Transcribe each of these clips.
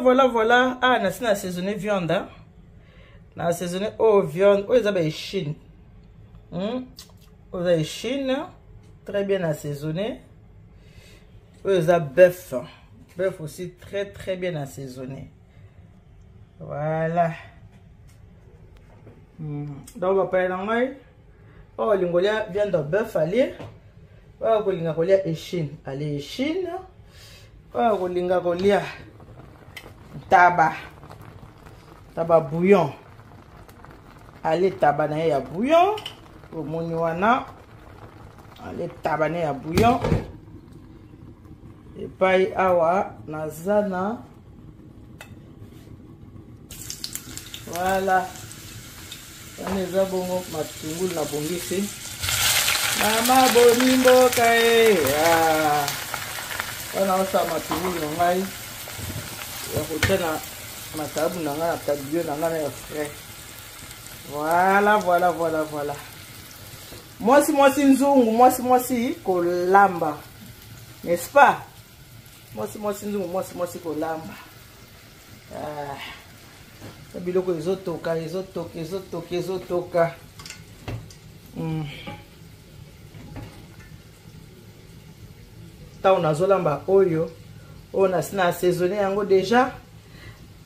Voilà, voilà. Ah, nasi na assaisonné viande. Hein? Na assaisonné oh viande. Oyo eza ba échine. Oyo eza échine. Très bien assaisonné. Oyo eza bœuf. Bœuf aussi très très bien assaisonné. Voilà. Donc bapaya na ngai oyo olingi kolia viande ya bœuf alie, oyo kolinga kolia échine alie échine, oyo kolinga kolia taba taba bouillon alie taba na ye ya bouillon. Omoni wana alie taba na ye ya bouillon. Epai awa naza na voilà, wana eza bongo matungulu nabongisi. Mama boni mboka e, wana osala matungulu na ngai ya kotia na makayabu na ngai na kabio na ngai na ya frais. Voilà, voilà, voilà, voilà. Mwasi mwasi nzungu, mwasi mwasi kolamba, n'est-ce pas? Mwasi mwasi nzungu, mwasi mwasi kolamba. Ah, biloko ezotoka ezotoka ezotoka ezotoka. Ntango nazolamba oyo oyo nasi na assaisonné yango déjà,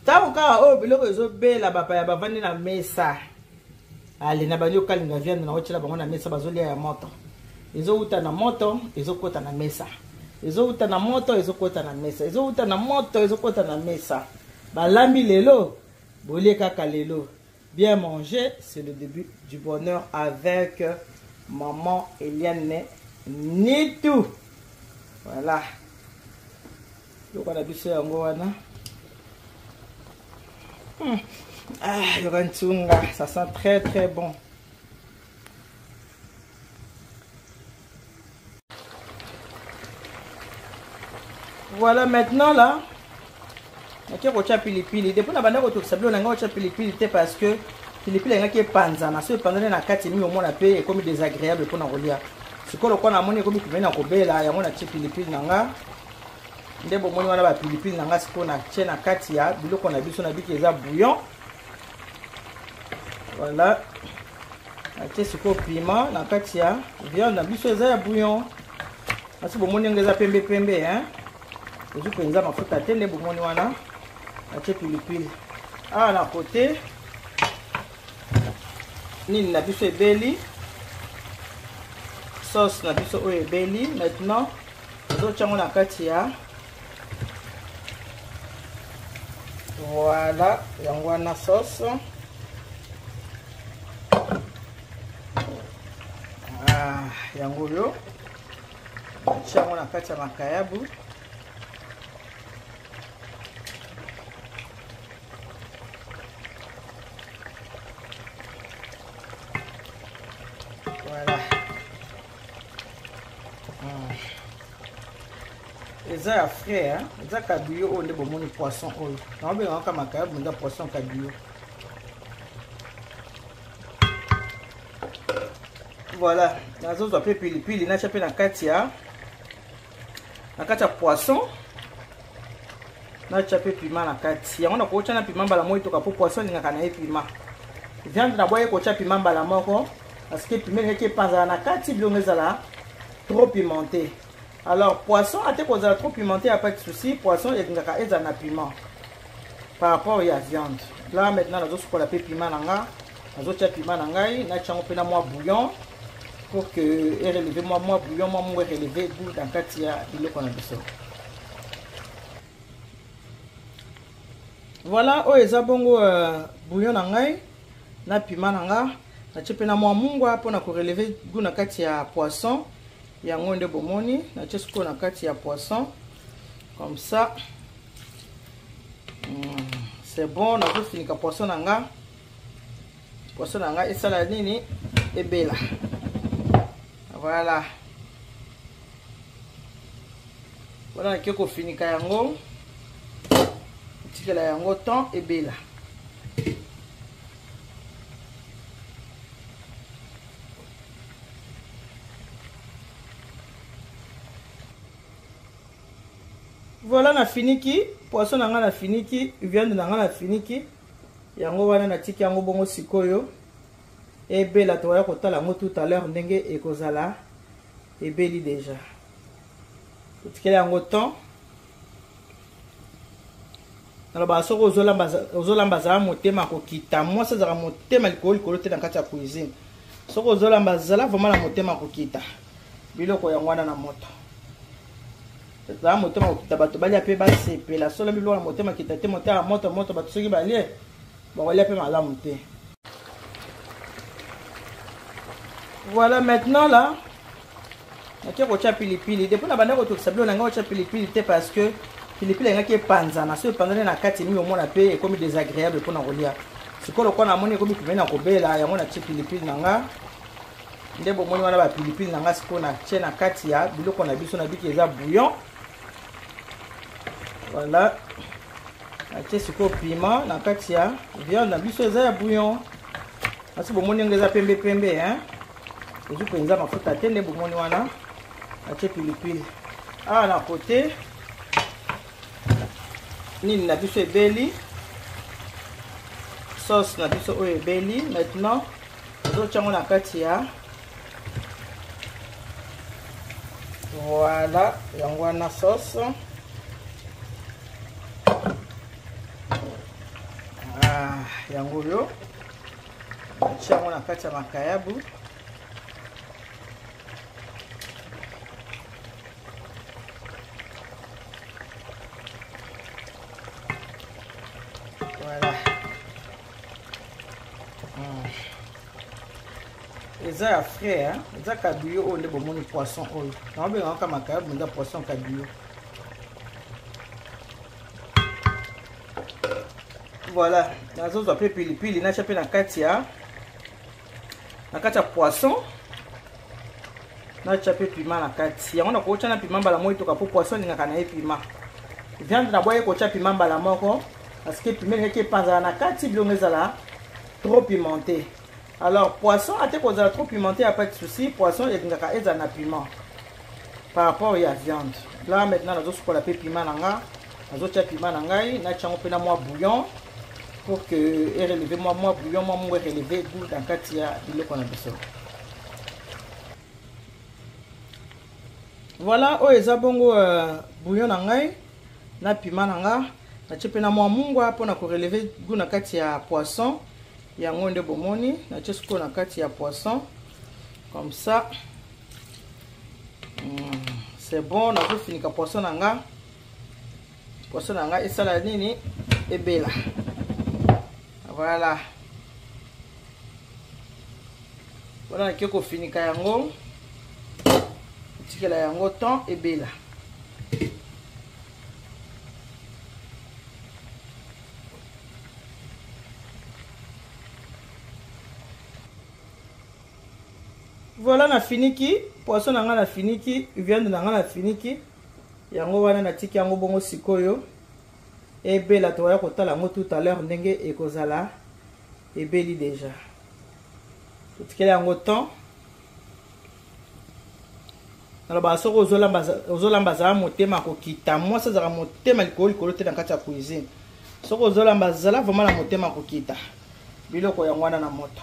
ntango kaka oyo biloko ezobela, bapaya bavandi na mesa, ale na bandi okalinga viande na otyela bango na mesa, bazolia ya moto, ezowuta na moto ezokota na mesa, ezowuta na moto ezokota na mesa, ezowuta na moto ezokota na mesa. Balambi lelo, bolie kaka lelo. Bien manger, c'est le début du bonheur avec maman Eliane Nitu. Voilà. Yoka na biso yango wana. Ah, yoka ntunga, ça sent très très bon. Voilà, maintenant là, nake kotia pilipili. Depuis na banda kotokisa biloko na ngai, kotia pilipili te, parce que pilipili engaki epanzana. So epanzani na kati mingi, omona mpe ekomi désagréable mpona kolia. Sikoyo lokola namoni ekomi pembeni na kobela, yango natie pilipili na nga. Nde bomoni wana bapilipili na nga sikoyo natie na kati ya biloko na biso na biki eza bouillon. Voilà, natie sikoyo piment na kati ya viande na biso eza ya bouillon. Kasi bomoni yango eza pembe pembe, hein? Ezwi mpenza mafuta te. Nde bomoni wana natie pilipili awa na kote nini na biso ebeli, sauce na biso oyo ebeli. Maintenant nazotia yango na kati ya, voilà, yango wana sauce. Ah, yango oyo natia yango na kati ya makayabu. Voilà. Eza ya frais, hein? Eza cabillaud oyo nde bomoni poisson oyo naobengaka makayabu, eza poisson cabillaud. Voilà, nazozwa mpe pilipili natya mpe na kati ya poisson, natya mpe piment na kati yango. Nakotya na piment mbala moko etoka, mpo poisson elingaka na ye piment. Viande naboyi kotya piment mbala moko parce que piment elingaki epanzala na kati, bilongo ezala trop pimenté. Alors poisson ate kozala trop pimenté, ya pas de souci, poisson elingaka ezala na piment par rapport ya viande. Là maintenant nazosukola mpe piment na nga, nazotya piment na ngai, natya yango mpe na mwa bouillon pour que erelever mwa bouillon, mwa mongo erelever goût na kati ya biloko na biso. Voilà, oyo eza bongo bouillon na ngai na piment na nga, natie mpe na mwa mungwa mpona korelever goût na kati ya poisson. Yango nde bomoni natie sikoyo na kati ya poisson comme ça. C'est bon, nazofinika poisson na nga. Poisson na nga esala nini? Ebela. Voilà, wana nake kofinika yango, etikela yango temps ebela. Voilà, nafiniki poisson na ngai, nafiniki viande na ngai, nafiniki yango wana, natiki yango bongo. Sikoyo ebela, tokoya kotala yango tout à l'heure ndenge ekozala ebeli déjà. Totikeli yango temps. Nalobaka, soki ozolamba, zala motema kokita. Mwasi azalaka motema likolo likolo te na kati ya cuisine. Soki ozolamba, zala vraiment na motema kokita. Biloko yango wana na moto, zala motema kokita, bato balia mpe basepela. Solo biloko na motema kita te, motema moto moto, bato soki balie, bakolia mpe malamu te. Voilà, maintenant là, nake kotya pilipili. Depuis na banda kotokisa biloko na ngai, kotya pilipili te, parce que pilipili elingaki epanzana. So epanzani na kati mingi, omona mpe ekomi désagréable mpona kolia. Sikoyo lokola namoni ekomi pembeni na kobela, yango natie pilipili na nga. Nde bomoni wana bapilipili na nga. Sikoyo natie na kati ya biloko na biso na biki eza bouillon. Voilà, natie sikoyo piment na kati ya viande na biso eza ya bouillon. Asi bomoni yango eza pembe pembe, hein? Ezwi mpenza mafuta te. Nde bomoni wana, natie pilipili awa na kote. Nini na biso ebeli, sauce na biso oyo ebeli. Maintenant ozotya yango na kati ya, voilà, yango wana sauce. Ah, yango oyo natia yango na kati ya makayabu. Voilà. Eza ya frais, hein? Eza cabillaud oyo nde bomoni, poisson oyo naobengaka makayabu, eza poisson cabillaud. Voilà, nazozwa mpe pilipili, natya mpe na kati ya poisson. Natya mpe piment na kati yango. Nakotya na piment mbala moko etoka, mpo poisson elingaka na ye piment. Viande nabwaki kotya piment mbala moko parce que piment elingaki epanzala na kati, bilongo ezala trop pimenté. Alors poisson ate kozala trop pimenté, ya pas de souci, poisson elingaka ezala na piment par rapport ya viande. Là maintenant, nazosukola mpe piment na nga, nazotia piment na ngai, natia yango mpe na mwa bouillon pour que erelever mwa bouillon, mwa mungu erelever goût na kati ya biloko na biso. Voilà, oyo eza bongo bouillon na ngai na piment na nga, natie mpe na mwa mungwa mpona korelever goût na kati ya poisson. Yango nde bomoni, natie sikoyo na kati ya poisson comme ça. C'est bon. Nazofinika poisson na nga. Poisson na nga esala nini? Ebela. Voilà, wana nake kofinika yango, etikela yango temps ebela. Voilà, nafiniki poisson na ngai, nafiniki viande na ngai, nafiniki yango wana, natiki yango bongo. Sikoyo ebela, tokoya kotala yango tout à l'heure ndenge ekozala ebeli déjà. Totikeli yango temps. Nalobaka, soki ozolamba, zala motema kokita. Mwasi azalaka motema likolo likolo te na kati ya cuisine. Soki ozolamba, zala vraiment na motema kokita. Biloko yango wana na moto,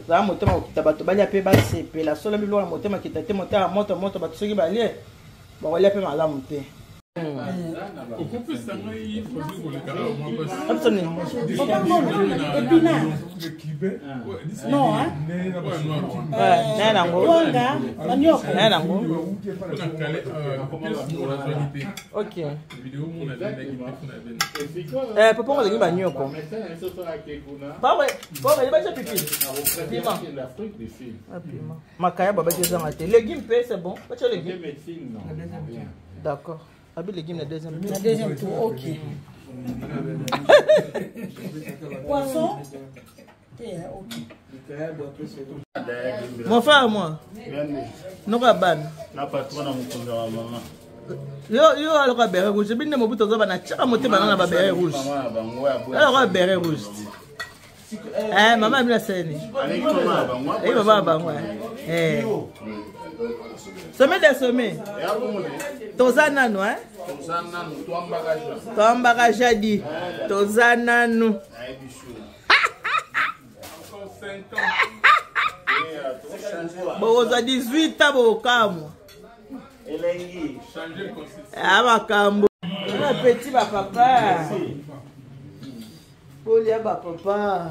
zala motema kokita, bato balia mpe basepela. Solo biloko na motema kita te, motema moto moto, bato soki balie, bakolia mpe malamu te. Okopesa ngai produit koleka awa mwa pasi. Épinard. Non, hein? Naye nango. Kwanga, manioko. Naye nango. Mpona kale pièce moko nazwaki te. Ok. Video moko nabendaki te mpona bene. Papa ngo alingi banioko. Papa batya pipi, piment. Piment, makaya babaki ezanga te. Légume mpe c'est bon, batya légume. D'accord, abi légume na deuxième. Na deuxième tour, ok. Poisson. Eh, ok. Mon frère, moi noko ya bana. Na patron na mokonzi ya mama. Yo yo aloka béret rouge ebinde. Mobutu oza bana, tiaka motema nanga na babéret rouge. Mama na bango ya boya. Aloka béret rouge. Eh, mama bino asali nini? Eh, mama ya bango. Eh. Sommet de sommet. Toza nanu, hein? Toambaka jadi. Toza nanu. Bokozwa 18 ans bokokamwa. Ah, makambo. Bon appétit ba papa. Bolia ba papa.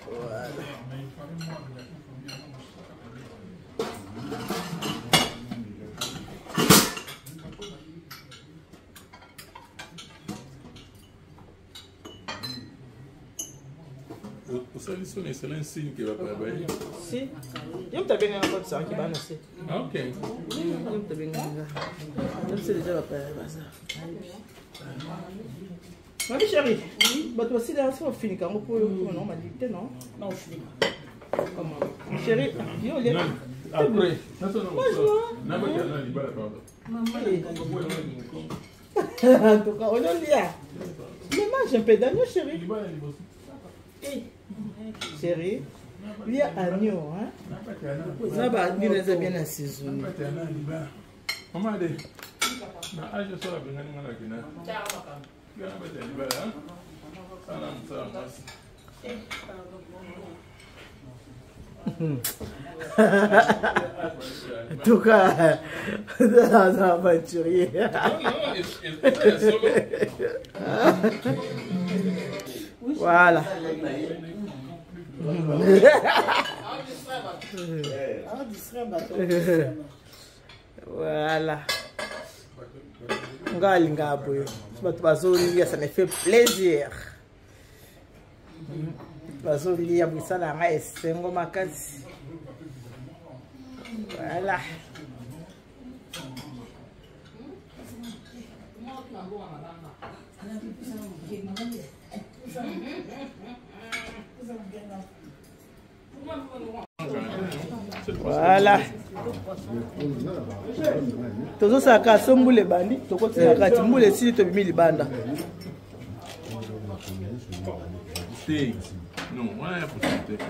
Voilà. Osali soni esala insigne ke bapaya baye. Si ye moto abenganga ngo bisaka bana se. Ah, ok. Ye moto abenganga biso deja bapaya baza. Mami chérie, bato basili yango soki ofinika yango mpo oyo okoma nango malili te non? Na ofinika. Chérie, yo olia. Après. Bonjour. Nabakana libala, pardon. En tout cas, ozolia. Mais mange un peu d'agneau, chérie. Eh. Chérie, lia agneau, hein. Na ba agneau eza bien assaisonné. Mama Ade, na age osala bengani nga na kina. Nga na bata libala, sala mosala mwasi. En tout cas, aza aventurier. Voilà. Voilà. Nga alingaka boye. Bato bazolia, ça me fait plaisir. Bazolia bosala yanga esengo makasi. Voilà. Voilà. Tozosala kaka so mbula ebandi tokoti na kati, mbula esili tobimi libanda. Te. Non, wana ya possibilité.